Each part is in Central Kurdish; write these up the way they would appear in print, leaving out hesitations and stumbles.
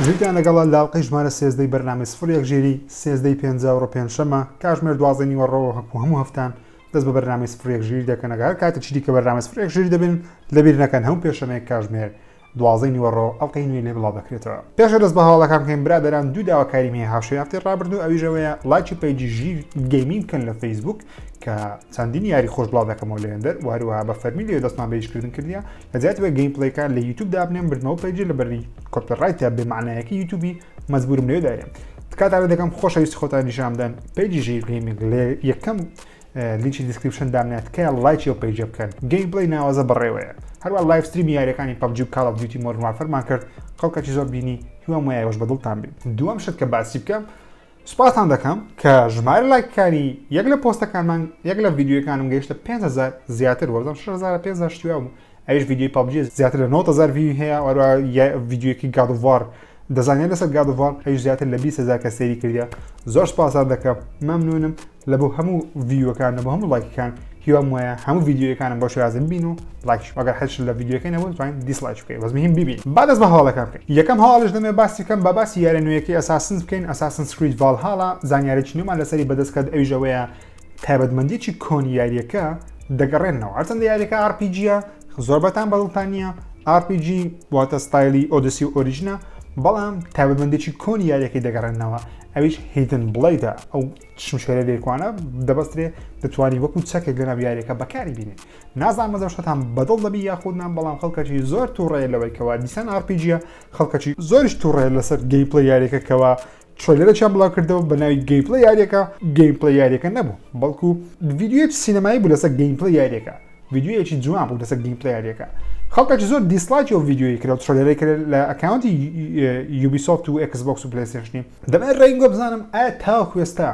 ژیرتان لەگەڵە لە ئەڵقەی ژمارە سێزدەی بەرنامەی سفر یەک ژیری سێزدەی پێنجا ڕۆ پێنجشەمە کاژمێر 12 نیوەڕۆوە هەکو هەموو هەفتان دەست بە بەرنامەی سفر یەک ژیری دەکەن ئەگەر هەر کاتێکی دیکە بەرنامەی سفر یەک ژیری دەبن لەبیر نەکەن هەموو پێشەمەیەک کاژمێر دوازدەی نیوەڕۆ ئەڵقەی نوێی لێ بڵاو دەکرێتەوە. پێش دەست بە هەواڵەکان بکەین برادەران دوو داواکاریم هەیە هاوشێوەی هەفتەی ڕابردوو ئەویش ئەوەیە لایکی page ی ژیر گەیمینگ بکەن لە فەیسبوک کە چەندین یاری خۆش بڵاو دەکەمەوە لێندەر و هەروەها بە فەرمی لێ دەستمان بە ئیشکردن کردیە لە جیاتی بە gameplay ەکان لە یوتیوب دابنێم بردمەوە page ی لە بەری copyright ە بێ معنایەکە یوتیوبی مەجبورم لێ دارێم تکاتان لێ دەکەم خۆشەویستی خۆتان نیشان بدەن page ی ژیر گەیمینگ لە یەکەم لینکی description دامنێت تکایە لایکی ئەو page ە بکەن gameplay ناوازە بەڕێوەیە هەروە live stream ی یاریەکانی PUBG و Call of Duty Modern Warfare مان کرد خەڵکەکی زۆر بینی هیوام وایە ئێوەش بەدڵتان بێت دووەم شت کە باسی بکەم سوپاستان دەکەم کە ژمارە لایکەکانی یەک لە پۆستەکانمان یەک لە ڤیدیۆکانم گەیشتە 5000 زیاتر وەزم 6000 5000 شتیا بوو ئەویش ڤیدیۆی PUBG زیاتر لە 9000 view ی هەیە وەروە ڤیدیۆیەکی God of War دەزانێت لەسەر God of War ئەویش زیاتر لە 20000 کە سەیری کردە زۆر سوپاستان دەکەم مەمنونم لە بۆ هەموو view ەکان لە بۆ هەموو لایکەکان هیوام وایە هەموو ڤیدیۆیەکانم بەو شێوازە ببین و لایکش ئەگەر حەزت لە ڤیدیۆکەی نەبوو توانین dislike بکەی بەس مهم ببین با دەست بە هەواڵەکان بکەین یەکەم هەواڵش دەمێ باسی بکەم با باسی یارە نوێیەکەی Assassin's بکەین Assassin's Creed Valhalla زانیاریی نوێمان لەسەری بەدەست کەت ئەویش ئەوەیە تایبەتمەندیی کۆنی یاریەکە دەگەڕێنەوە هەرچەندە یاریەکە RPG یە زۆربەتان بەدڵتان نییە RPG واتە ستایلی Odyssey و Origin ە بەڵام تایبەتمەندێکی کۆنی یاریەکەی دەگەڕێنەوە ئەویش Hidden Blade ە ئەو شمشێرە لێکوانە دەبەسترێ دەتوانی وەکو چەکێک لەناو یاریەکە بەکاری بینێ نازانم ئەو شتان بەدڵ دەبی یاخود نا بەڵام خەڵکەکی زۆر تووڕەیە لەوەی کەوا دیسان RPG یە خەڵکەکی زۆریش تووڕەیە لەسەر gameplay یاریەکە کەوا trailer ێکیان بڵاو کردەوە بە ناوی gameplay یاریەکە gameplay یاریەکە نەبوو بەڵکو ڤیدیۆیەکی سینەمایی بوو لەسەر gameplay یاریەکە ڤیدیۆیەکی جوان بوو لەسەر gameplay یاریەکە خەڵکێکی زۆر dislike ی ئەو ڤیدیۆیی کرد trailer ەی کرد لە account ی Ubisoft و Xbox و PlayStation ی دەمەوێت ڕەنگۆ بزانم ئایا تاوەکو ئێستا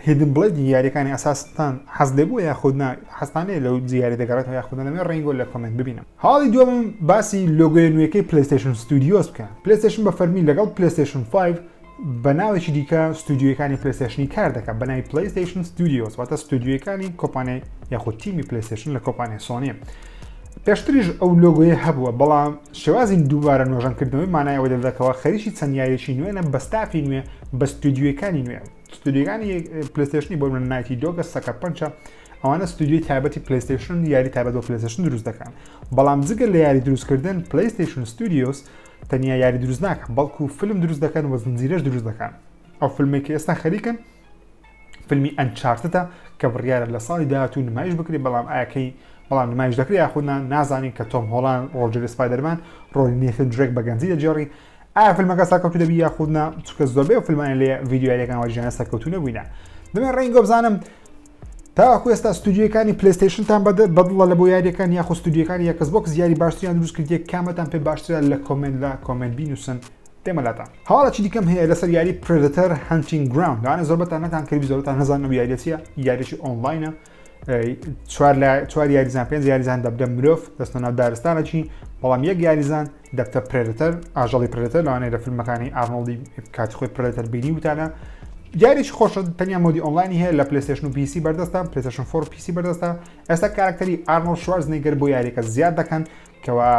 Hidden Blade ی یاریەکانی Assassin تان حەز لێ بووە یاخود نا حەزتان لێ لەو یاری دەگەڕێتەوە یاخود نا دەمەوێت ڕەنگۆ لە comment ببینم هەواڵی دووەمم باسی لۆگۆیە نوێیەکەی PlayStation Studios بکەن PlayStation بە فەرمی لەگەڵ PlayStation 5 بە ناوێکی دیکە ستودیۆیەکانی PlayStation ی کار دەکات بە ناوی PlayStation Studios واتە ستودیۆیەکانی کۆمپانیای یاخود تیمی PlayStation لە کۆمپانیای سۆنی پێشتریش ئەو لۆگۆیە هەبووە بەڵام شێوازی دووبارە نۆژەنکردنەوەی مانای ئەوە دەدەکەوە خەریکی چەند یاریی نوێنە بە ستافی نوێ بە ستودیۆیەکانی نوێ ستودیۆکانی PlayStation ی بۆ من Naughty Dog ە Sucker Punch ە ئەوانە ستودیۆی تایبەتی PlayStation یاری تایبەت بۆ PlayStation دروست دەکەن بەڵام جگە لە یاری دروستکردن PlayStation Studios تەنیا یاری دروست ناکەن بەڵکو فیلم دروست دەکەن و زنجیرەش دروست دەکەن ئەو فیلمێک کە ئێستا خەریکن فیلمی Uncharted ە کە بڕیارە لە ساڵی داهاتوو نمایش بکرێت بەڵام ئاکەی بەڵام نمایش دەکرێت یاخود نازانین کە تۆم هۆڵان ڕۆژری Spider-Man ڕۆلی Nathan Drake بە گەنجی دەگێڕی ئایا فیلمەکە سەرکەوتوو دەبی یاخود نا چونکە زۆربەی ئەو فیلمانە لێ ڤیدیۆ یاریەکان وەرگیرانە سەرکەوتوو نەبووینە دەمێ ڕەنگۆ بزانم تاوەکو ئێستا ستودیۆکانی PlayStation تان بەدڵە لە بۆ یاریەکان یاخود ستودیۆکانی Xbox یاری باشتریان دروست کردیە کامەتان پێ باشترە لە comment لە comment بینوسن دێمە لاتان هەواڵێکی دیکەم هەیە لەسەر یاری Predator Hunting Ground لەوانە زۆربەتان نەتان کردی زۆربەتان نەزانن ئەو یاریە چییە یاریی ئۆنلاینە چوار لە چوار یاریزان پێنج یاریزان دەبدە مرۆڤ دەستە ناو دارستانەکی بەڵام یەک یاریزان دەبتە Predator ئاژەڵی Predator لەوانەیە لە فیلمەکانی ئارنۆڵدی کاتی خۆی Predator بینی وتانە یاریی خۆشە تەنیا mode ی ئۆنلاینی هەیە لە PlayStation و PC بەردەستە PlayStation 4 PC بەردەستە ئێستا کارکتەری ئارنۆڵد شوارزنێگەر بۆ یاریەکە زیاد دەکەن کەوا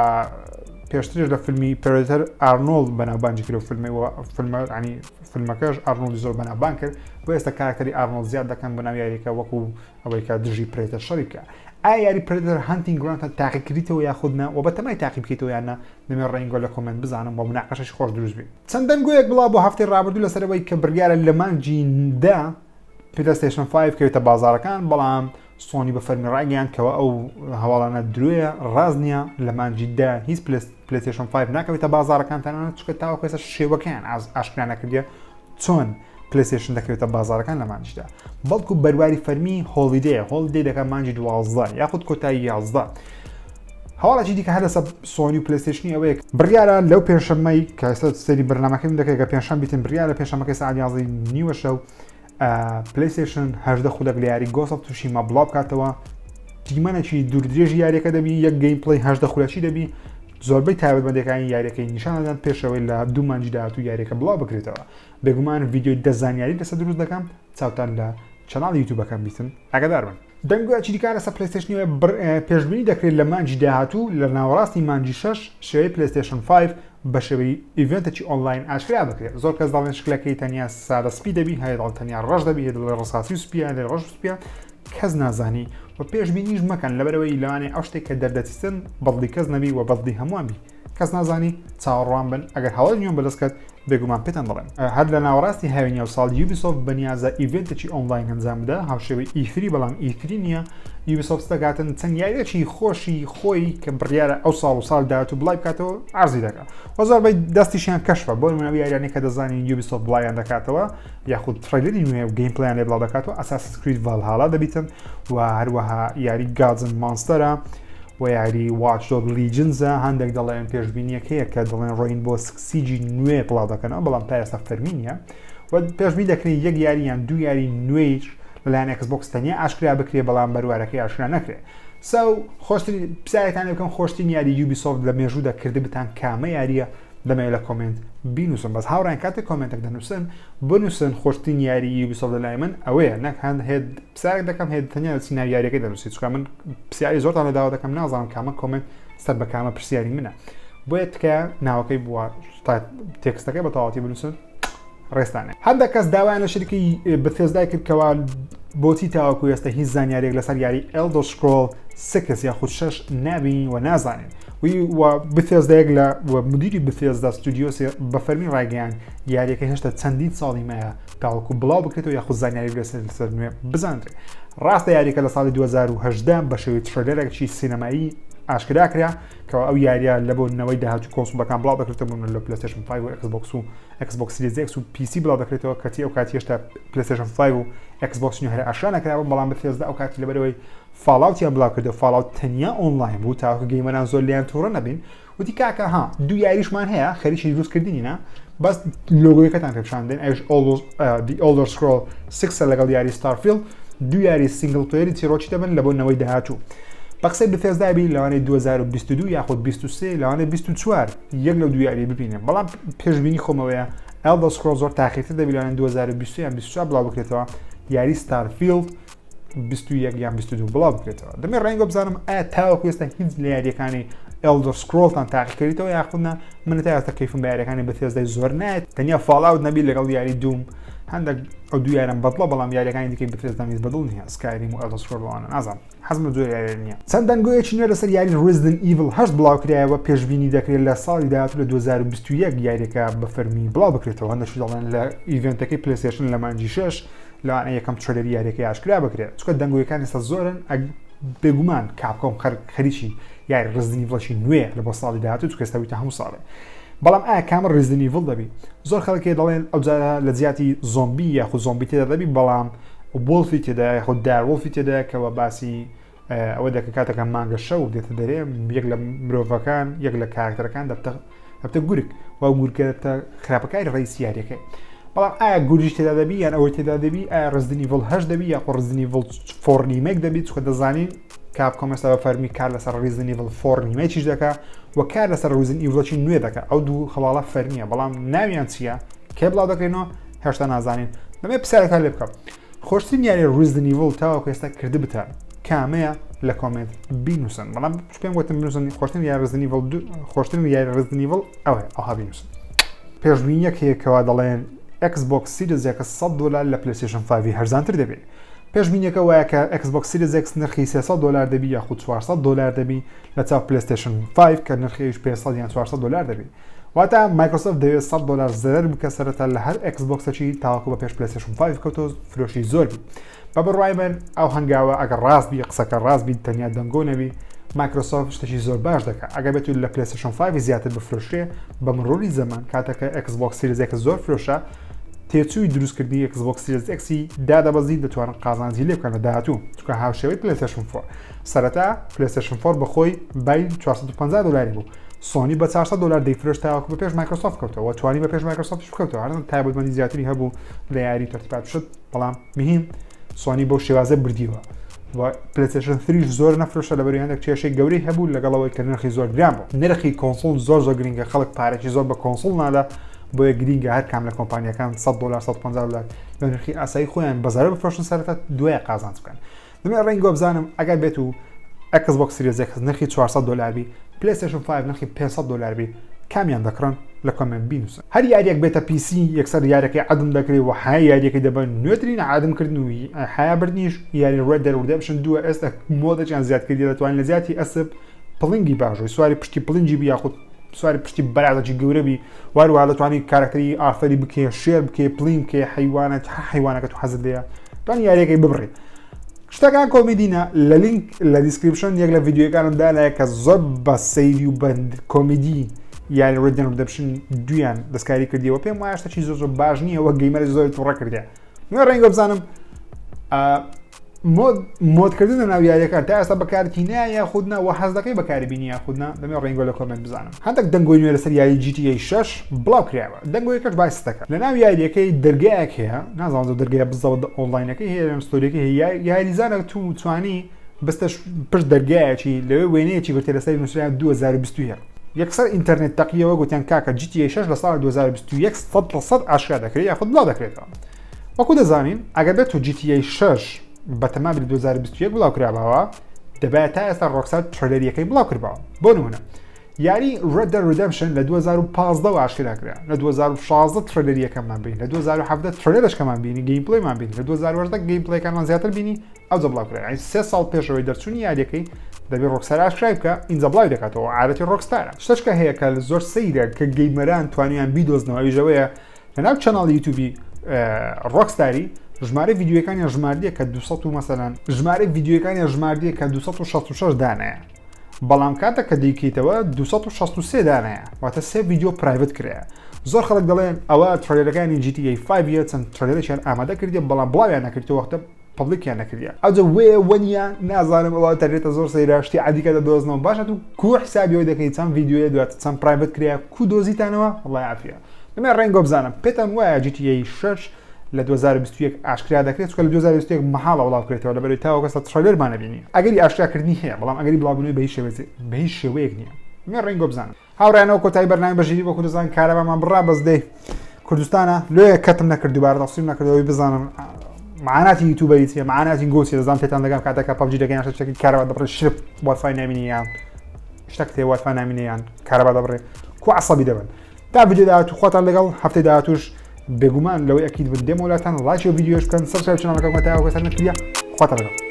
پێشتریش لە فیلمی Predator ئارنۆڵد بەناوبانگی کرد و فیلمی و فیلمە ینی فیلمەکەش ئارنۆڵدی زۆر بەناوبانگ کرد بۆ ئێستا کارکتەری ئارنۆڵد زیاد دەکەن بۆ ناو یاریەکە وەکو ئەوەی کە دژی Predator شەڕی بکە ئایا یاری Predator Hunting Ground تاقیکردیتەوە یاخود نا و بەتەمای تاقی بکەیتەوە یان نا دەمێ ڕەنگۆ لە comment بزانم بۆ مناقەشەش خۆش دروست بێ چەند دەنگۆیەک بڵاو بۆ هەفتەی ڕابردوو لەسەرەوەی کە بڕیارە لە مانگی دە PlayStation 5 کەوێتە بازارەکان بەڵام سۆنی بە فەرمی ڕایگەیاند کەوا ئەو هەواڵانە درۆیە ڕاست نییە لە مانگی دە هیچ PlayStation 5 ناکەوێتە بازارەکان تەنانەت چونکە تاوەکو ئێستا شێوەکەیان ئاشکرا نەکردیە چۆن PlayStation دەکەوێتە بازارەکان لە مانجدا بەڵکو بەرواری فەرمی holiday ە holiday دەکات مانجی 12 یاخود کۆتایی 11 هەواڵێکی دیکە هەر لەسەر سۆنی و PlayStation ی ئەوەیە بڕیارە لەو پێنجشەممەی کە ئێستا سەیری بەرنامەکەم دەکەی کە پێنجشەم بیتن بڕیارە پێنجشەممەکەی سەعات 11 نیوە شەو PlayStation 18 خولەک لە یاری Ghost of Tsushima بڵاو بکاتەوە دیمەنێکی دووردرێژی یاریەکە دەبی یەک gameplay 18 خولەکی دەبی زۆربەی تایبەتمەندەکانی یاریەکەی نیشان دەدەن پێشەوەی لە دوو مانگی داهاتوو یاریەکە بڵاو بکرێتەوە بێگومان ڤیدیۆی دە زانیاری لەسەر دروست دەکەم چاوتان لە channel ی یوتیوبەکەم بیتن ئاگادار بن. دەنگۆی چیدیکە لەسەر پلەیستەیشنی پێشبینی دەکرێت لە مانگی داهاتوو لە ناوەڕاستی مانگی شەش شێوەی پلەیستەیشن 5 بە شێوەی event ێکی ئۆنلاین ئاشکرا بکرێت. زۆر کەس دەڵێن شکلەکەی تەنیا سادە سپی دەبی، هەیە دەڵێن تەنیا ڕەش دەبی، هەیە دەڵێن ڕەساسی و سپیە، هەیە ڕەش و سپیە، کەس نازانی و پێشبینیش مەکەن لەبەرئەوەی لەوانەیە ئەو شتێک کە دەردەچیتن بەدڵی کەس نەبی و بەدڵی هەمووان بی. کەس نازانی چاوەڕوان بن ئەگەر هەواڵی نوێم بەدەست کەت بێگومان پێتان دەڵێم. هەر لە ناوەڕاستی هاوینی ئەو ساڵ یوبیسۆفت بەنیازە event ێکی ئۆنلاین ئەنجام بدا هاوشێوەی E3 بەڵام E3 نییە یوبیسۆفت دەکاتن چەند یاریەکی خۆشی خۆی کە بڕیارە ئەو ساڵ و ساڵ داهاتوو بڵای بکاتەوە عرضی دەکات و زۆربەی دەستیشیان کەشفە بۆ نمونە ئەو یاریانەی کە دەزانین یوبیسۆفت بڵاویان دەکاتەوە یاخود trailer ی نوێ و gameplay یان لێ بڵاو دەکاتەوە ئەساسنز کرید ڤالهالا دەبیتن و هەروەها یاری گادز ئەند مانستەرە و یاری واچ دۆگ لیجنزە هەندێک دەڵێن پێشبینیەک هەیە کە دەڵێن ڕۆین بۆ سیجی نوێ بڵاو دەکەنەوە بەڵام تا ئێستا فەرمی نییە و پێشبینی دەکرێت یەک یاری یان دوو یاری نوێیش لەلایەن ئێکس بۆکس تەنیا ئاشکرا بکرێ بەڵام بەروارەکەی ئاشکرا نەکرێ so خۆشترین پرسیارێکتان لێ بکەم خۆشترین یاری یوبیسۆفت لە مێژوودا کردبتان کامە یاریە دەمەوێت لە comment بینوسن بەس هاوڕێیان کاتێک comment ێک دەنووسن بنووسن خۆشترین یاری یوبیسۆفت لە لای من ئەوەیە نەک هەند هێت پرسیارێک دەکەم هێت تەنیا دەچی ناوی یاریەکەی دەنووسی چونکە من پرسیاری زۆرتان لە داوا دەکەم نازانم کامە comment سەر بە کامە پرسیاری منە بۆیە تکایە ناوەکەی بووە text ەکەی بە تەواوەتی بنووسن ڕێستانێ هەندێک کەس داوایان لە شرکی بەتێزدای کرد کەوا بۆچی تاوەکو ئێستا هیچ زانیاریێک لەسەر یاری ئێلدەر سکرۆڵ six یاخود شەش نابین و نازانین و بثێزدایەک لە مدیری بثێزدا ستودیۆسی بە فەرمی ڕایگەیان یاریەکە هێشتا چەندین ساڵی مایە تاوەکو بڵاو بکرێتەوە یاخود زانیاری لەسەر لەسەر نوێ بزانرێت ڕاستە یاریەکە لە ساڵی 2018 بە شێوەی trailer ێکی سینەمایی ئاشکرا کرا کەوا ئەو یاریە لە بۆ نەوەی داهاتوو console ەکان بڵاو دەکرێتەوە بۆ لە پلەیستەیشن 5 و ئێکس بۆکس و ئێکس بۆکس سیریز ئێکس و PC بڵاو دەکرێتەوە کەچی ئەو کاتی هێشتا پلەیستەیشن 5 و ئێکس بۆکس نوێ هەر ئاشکرا نەکرابوو بەڵام بەثێزدا ئەو کاتی لەبەرەوەی فاڵاوتیان بڵاو کردەوە فاڵاوت تەنیا ئۆنلاین بوو تاوەکو gamer ان زۆر لێیان تووڕە نەبین وتی کاکە ها دوو یاریشمان هەیە خەریکی دروستکردنی نا بەس لۆگۆیەکەتان پێ پیشان دێن ئەوش The Elder Scrolls six ە لەگەڵ یاری ستارفیڵد دوو یاری single player ی چیرۆکی دەبن لە بۆ نەوەی داهاتوو بە قسەی بثێزدا بی لەوانەیە 2022 یاخود 23 لەوانەیە 24 یەک لەو دوو یاری ببینم بەڵام پێشبینی خۆمەوەیە Elder Scrolls زۆر تاخیرتر دەبی لەوانەیە 2020 یان 24 بڵاو بکرێتەوە یاری ستارفیڵد 21 یان 22 بڵاو بکرێتەوە دەمێ ڕەنگە بزانم ئایا تاوەکو ئێستا هیچ لە یاریەکانی ئێڵدەر سکرۆڵتان تاقیکردیتەوە یاخود نا من تا ئێستا کەیفم بە یاریەکانی بەثێزدای زۆر نایەت تەنیا فاڵاوت نەبی لەگەڵ یاری دووم هەندێک ئەو دوو یارم بەدڵە بەڵام یاریەکانی دیکەی بەثێزدام هیچ بەدڵ نییە سکایریم و ئێڵدەر سکرۆڵ وانە نازانم حەزم لە زۆر یاری نییە چەند دەنگۆیەکی نوێ لەسەر یاری ڕیزدن ئیڤڵ هەشت بڵاوکرایەوە پێشبینی دەکرێت لە ساڵی داهاتوو لە 2021 یاریەکە بە فەرمی بڵاو بکرێتەوە هەندێک دەڵێن لە event ەکەی پلەیستەیشن لە مانگی شەش لەوانەیە یەکەم trailer ی یاریەکەی ئاشکرا بکرێت چونکە دەنگۆیەکان ئێستا زۆرن بێگومان کاپکۆم خەریکی یاری ڕیزدن ئیڤڵی نوێ لە بۆ ساڵی داهاتوو چونکە ئێستا ویتە هەموو ساڵێ بەڵام ئایا کامە ڕیزدن ئیڤڵ دەبی زۆر خەڵکی دەڵێن ئەو جارە لە جیاتی زۆمبی یاخود زۆمبی تێدا دەبی بەڵام wolf ی تێدا یاخود dire wolf ی تێدا کەەوە باسی ئەوە دەکە کاتەکە مانگە شەو دێتە دەرێ یەک لە مرۆڤەکان یەک لە کارکتەرەکان دەبتە دەبتە گورگ و گورگە دەبتە خراپەکاری ڕئیسی یاریەکەی بەڵام ئایا گورجی تێدا دەبی یان ئەوەی تێدا دەبی ئایا ڕزدنی ڤڵ هەش دەبی یاخۆ ڕزدنی ڤڵ four remake دەبی چونکە دەزانین کاپکۆم ئێستا بە فەرمی کار لەسەر ڕیزدنی ڤڵ four remake یش دەکا و کار لەسەر ڕیزدن ئیڤڵی نوێ دەکا ئەو دوو هەواڵە فەرمیە بەڵام ناویان چییە کێ بڵاو دەکرێنەوە هێشتا نازانین دەمێ پرسیارەکان لێ بکەم خۆشترین یاری ڕیزدن ئیڤڵ تاوەکو ئێستا کردبتان کامەیە لە comment بینوسن بەڵام پێم وتم بنووسن خۆشترین یاری ڕیزدن ئیڤڵ خۆشترین یاری ڕیزدن ئیڤڵ ئەوەیە ئەوها بینوسن پێشبینیەک هەیە کەوا دەڵێن ئێکس بۆکس سیریز ئێکس 100 دلار لە پلەیستەیشن 5 هەرزانتر دەبێت پێشبینیەکە وایە کە ئێکس بۆکس سیریز ئێکس نرخی 300 دلار دەبی یاخود 400 دلار دەبی لە چاو پلەیستەیشن 5 کە نرخیش 500 یان 400 دلار دەبی واتە مایکرۆسۆفت دەوێت 100 دلار زەرەر بکە سەرەتا لە هەر ئێکس بۆکسەکی تاوەکو بە پێش پلەیستەیشن 5 کەوتۆ فرۆشی زۆر بی بە بڕوای من ئەو هەنگاوە ئەگەر ڕاست بی قسەکە ڕاست بی تەنیا دەنگۆ نەبی مایکرۆسۆفت شتێکی زۆر باش دەکات ئەگەر بێت لە پلەیستەیشن 5 زیاتر بفرۆشرێ بە مروری زەمان کاتێک ئێکس بۆکس سیریز ئێکس زۆر فرۆشە تێچووی دروستکردنی ئێکس بۆکس سیریز ئێکسی دادەبەزی دەتوانن قازانجی لێ بکەن لە داهاتوو چونکە هاوشێوەی پلەیستەیشن 4 سەرەتا پلەیستەیشن 4 بەخۆی بای 450 دلاری بوو سۆنی بە 400 دلار دەیفرۆشت تاوەکو بە پێش مایکرۆسۆفت کەوتەوە توانی بە پێش مایکرۆسۆفتیش بکەوتەوە هەرچەند تایبەتمەندی زیاتری هەبوو لە یاری تەرتیبات شت بەڵام مهم سۆنی بەو شێوازە بردیوە و پلەیستەیشن 3 زۆر نەفرۆشە لەبەر هەندێک کێشەی گەورەی هەبوو لەگەڵەوەی کە نرخی زۆر گران بوو نرخی console زۆر زۆر گرنگە خەڵک پارێکی زۆر بە console نادا بۆیە گرینگە هەر کام لە کۆمپانیەکان 100 دلار 150 دلار لە نرخی ئاسایی خۆیان بەزارە بفرۆشن سەرەتا دوای قازانج بکەن. دەمێ ڕەنگۆ بزانم ئەگەر بێت و Xbox Series X نرخی 400 دلار بی PlayStation 5 نرخی 500 دلار بی کامیان دەکڕن لە comment بینوسن هەر یاریەک بێتە PC یەکسەر یاریەکەی عەدم دەکرێت و حیا یاریەکەی دەبەن نوێترین عەدم کردن و حیا بردنیش یاری Red Dead Redemption دووە ئێستا mod ێکیان زیاد کردی دەتوانین لە زیاتی ئەسپ پڵنگی باژۆی سواری پشتی پڵنگی بی یاخود سواری پشتی بەرازێکی گەورە بی واروها دەتوانی کارکتەری ئارثەری بکێ شێر بکێ پڵین بکێ حیوانە حیوانەکە تو حەزت لێیە توانی یاریەکەی ببڕی شتەکان کۆمیدینە لە لینک لە description یەک لە ڤیدیۆکانم دانایە کە زۆر بە سەیری و بەند کۆمیدی یاری Red Dead Redemption دویان دەستکاری کردیەوە پێم وایە شتێکی زۆر زۆر باش نییە وەک gamer زۆر توڕە کردیە نوێ ڕەنگە بزانم mod کردن لە ناو یاریەکان تا ئێستا بەکارتی نایە یاخود نا وە حەز دەکەی بەکاری بینی یاخود نا دەمێ ڕەنگۆ لە comment بزانم هەندێک دەنگۆی نوێ لەسەر یاری GTA 6 بڵاو کرایەوە دەنگۆیەکەش باس دەکات لە ناو یاریەکەی دەرگایەک هەیە نازانم زۆر دەرگای بزەوت ئۆنلاینەکەی هەیە یان story ەکەی هەیە یاریزانە تو توانی بستە پشت دەرگایەکی لەوێ وێنەیەکی گرتە لەسەری نووسرا 2021 یەکسەر ئینتەرنێت تەقیەوە گوتیان کاکە GTA 6 لە ساڵی 2021 سەد لە سەد ئاشکرا دەکرێت یاخود بڵاو دەکرێتەوە وەکو دەزانین ئەگەر بێت و GTA 6 بە تەمامی 2021 بڵاو کراباوە دەبایە تا ئێستا Rockstar trailer ەکەی بڵاو کردباوە بۆ نمونە یاری Red Dead Redemption لە 2015 وە ئاشکرا کرا لە 2016 trailer ی یەکەممان بینی لە 2017 trailer ەشکەمان بینی gameplay مان بینی لە 2018 gameplay ەکانمان زیاتر بینی ئەوجا بڵاو کرا یعنی سێ ساڵ پێشەوەی دەرچوونی یاریەکەی دەبێ Rockstar ئاشکرای بکە ئینجا بڵاوی دەکاتەوە عادەتی Rockstar ە شتەشکە هەیە کە زۆر سەیرە کە gamer ان توانیان بیدۆزنەوە ئەویش ئەوەیە لەناو channel ی یوتیوبی Rockstar ی ژمارە ڤیدیۆەکانیان ژماردیە کە 200 و مەسەلەن ژمارە ڤیدیۆەکانیان ژماردیە کە 266 دانەیە بەڵام کاتە کە دەیکەیتەوە 263 دانەیە واتە سێ ڤیدیۆ private کرایە زۆر خەڵک دەڵێن ئەوە trailer ەکانی GTA 5 یە چەند trailer ێکیان ئامادە کردیە بەڵام بڵاویان نەکردەوە وەختە public یان نەکردیە ئەوجا وێ وەنیە نازانم ئەوە تەرێتە زۆر سەیرە شتی عادیکە دەدۆزنەوە باشە تو کو حسابی ئەوەی دەکەی چەند ڤیدیۆیە دوات چەند private کرایە کو دۆزیتانەوە وەڵای عافیە دەمێ ڕەنگۆ بزانم پێتان وایە GTA 6 لە 2021 ئاشکرا دەکرێت چونکە لە 2021 مەحاڵە بڵاو کرێتەوە لەبەرەوەی تاوەکو ئێستا trailer مان نەبینی ئەگەری ئاشکراکردنی هەیە بەڵام ئەگەری بڵاوبوونەوەی بە هیچ شێوەیەک بە هیچ شێوەیەک نییە دەمێ ڕەنگۆ بزانم هاوڕێیانەوە کۆتایی بەرنامەی بەژیری بۆ کوردستان کارەبامان بڕا بەس دەی کوردستانە لۆیە کەتم نەکرد دووبارە تەسلیم نەکردەوەی بزانم معاناتی یوتیوبەری چیە معاناتی گۆچی دەزانم پێتان دەگەم کاتێکە PUBG دەکەن یان شتێکی کارەبا دەبڕێ شرپ وایفای نامینی یان شتێک تێ وایفای نامینی یان کارەبا دەبڕێ کو عەسەبی دەبن تا ڤیدیۆ داهاتوو خۆتان لەگەڵ هەفتەی داهاتووش بێگومان لەوەی ئەکید بن دێمەوە لاتان ڵایکی و ڤیدیۆش بکەن subscribe channel ەکەم تا ئەو کەسە نەکردیە خۆتان لەگەڵ.